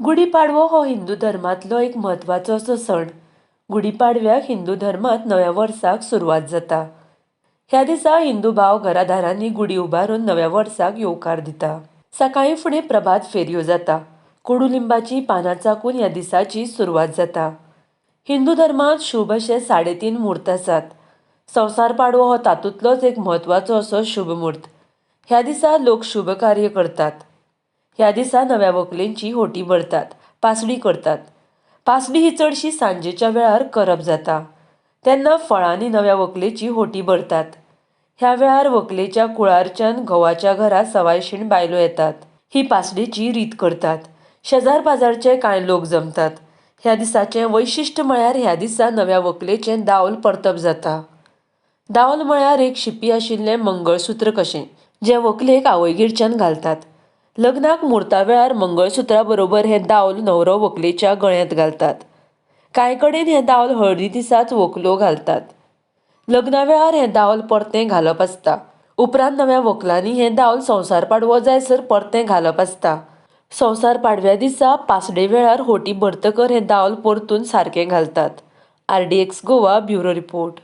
गुढीपाडवो हो हिंदू धर्मांतलो एक म्हत्वाचो असो सण. गुढीपाडव्याक हिंदू धर्मांत नव्या वर्साक सुरवात जाता. ह्या दिसा हिंदू भाव घरादारांनी गुढी उबारून नव्या वर्साक येवकार दिता. सकाळीं फुडें प्रभात फेरयो जाता. कोडुलिंबाची पानां चाकून ह्या दिसाची सुरवात जाता. हिंदू धर्मांत शुभ अशे 3.5 म्हूर्त आसात. संवसार पाडवो हो तातूंतलोच एक म्हत्वाचो असो शुभ म्हूर्त. ह्या दिसा लोक शुभ कार्य करतात. ह्या दिसा नव्या व्हंकलेची होटी भरतात, पासडी करतात. पासडी ही चडशी सांजेच्या वेळार करप जाता. तेन्ना फळांनी नव्या व्हंकलेची होटी भरतात. ह्या वेळार व्हंकलेच्या कुळारच्यान घोवाच्या घरा सवायशीण बायलो येतात. ही पासडेची रीत करतात. शेजार पाजारचे कांय लोक जमतात. ह्या दिसाचें वैशिश्ट म्हळ्यार ह्या दिसा नव्या व्हंकलेचें दावल परतप जाता. दावल म्हळ्यार एक शिपी आशिल्लें मंगळसूत्र कशें, जें व्हंकलेक आवयगेरच्यान घालतात. लग्नाक म्हुर्ता वेळार मंगळसुत्रा बरोबर हें दावल न्हवरो व्हंकलेच्या गळ्यांत घालतात. कांय कडेन हें दावल हळदी दिसाच व्हंकलो घालतात. लग्ना वेळार हें दावल परतें घालप आसता. उपरांत नव्या व्हंकलांनी हें दावल संवसार पाडवो जायसर परतें घालप आसता. संवसार पाडव्या दिसा पासडे वेळार होटी भरतकर हें दावल परतून सारकें घालतात. RDX Goa bureau report.